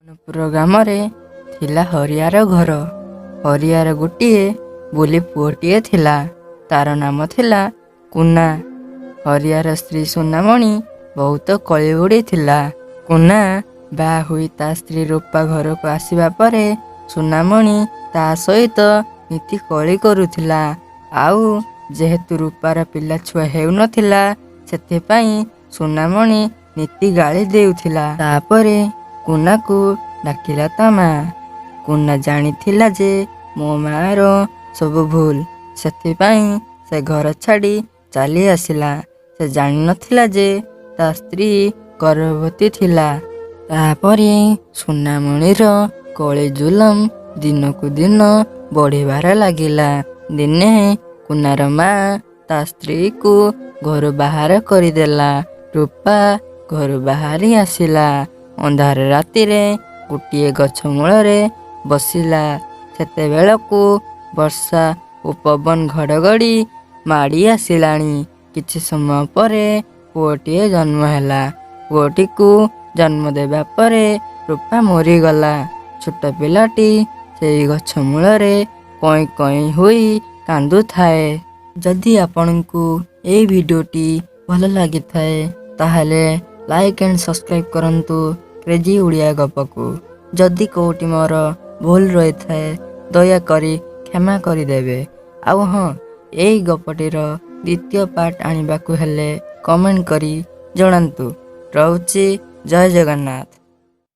ପୁର ଗ୍ରାମରେ ଥିଲା ହରିଆର ଘର। ହରିଆର ଗୋଟିଏ ବୋଲି ପୁଅଟିଏ ଥିଲା, ତାର ନାମ ଥିଲା କୁନା। ହରିଆର ସ୍ତ୍ରୀ ସୁନାମଣି ବହୁତ କଳିବୁଢ଼ୀ ଥିଲା। କୁନା ବାହା ହୋଇ ତା ସ୍ତ୍ରୀ ରୂପା ଘରକୁ ଆସିବା ପରେ ସୁନାମଣି ତା ସହିତ ନୀତି କଳି କରୁଥିଲା। ଆଉ ଯେହେତୁ ରୂପାର ପିଲା ଛୁଆ ହେଉନଥିଲା, ସେଥିପାଇଁ ସୁନାମଣି ନୀତି ଗାଳି ଦେଉଥିଲା। ତାପରେ କୁନାକୁ ଡାକିଲା ତା ମା। କୁନା ଜାଣିଥିଲା ଯେ ମୋ ମାଆର ସବୁ ଭୁଲ, ସେଥିପାଇଁ ସେ ଘର ଛାଡ଼ି ଚାଲି ଆସିଲା। ସେ ଜାଣିନଥିଲା ଯେ ତା ସ୍ତ୍ରୀ ଗର୍ଭବତୀ ଥିଲା। ତାପରେ ସୁନାମଣିର କଳି ଜୁଲମ ଦିନକୁ ଦିନ ବଢ଼ିବାରେ ଲାଗିଲା। ଦିନେ କୁନାର ମା ତା ସ୍ତ୍ରୀକୁ ଘରୁ ବାହାର କରିଦେଲା। ରୂପା ଘରୁ ବାହାରି ଆସିଲା। ଅନ୍ଧାର ରାତିରେ ଗୋଟିଏ ଗଛ ମୂଳରେ ବସିଲା। ସେତେବେଳକୁ ବର୍ଷା ଓ ପବନ ଘଡ଼ଘଡ଼ି ମାଡ଼ି ଆସିଲାଣି। କିଛି ସମୟ ପରେ ପୁଅଟିଏ ଜନ୍ମ ହେଲା। ପୁଅଟିକୁ ଜନ୍ମ ଦେବା ପରେ ରୂପା ମରିଗଲା। ଛୋଟ ପିଲାଟି ସେଇ ଗଛ ମୂଳରେ କଇଁ କଇଁ ହୋଇ କାନ୍ଦୁଥାଏ। ଯଦି ଆପଣଙ୍କୁ ଏଇ ଭିଡ଼ିଓଟି ଭଲ ଲାଗିଥାଏ, ତାହେଲେ ଲାଇକ୍ ଆଣ୍ଡ ସବସ୍କ୍ରାଇବ୍ କରନ୍ତୁ କ୍ରେଜି ଓଡ଼ିଆ ଗପକୁ। ଯଦି କେଉଁଠି ମୋର ଭୁଲ ରହିଥାଏ, ଦୟାକରି କ୍ଷମା କରିଦେବେ। ଆଉ ହଁ, ଏଇ ଗପଟିର ଦ୍ୱିତୀୟ ପାର୍ଟ ଆଣିବାକୁ ହେଲେ କମେଣ୍ଟ କରି ଜଣାନ୍ତୁ। ରହୁଛି, ଜୟ ଜଗନ୍ନାଥ।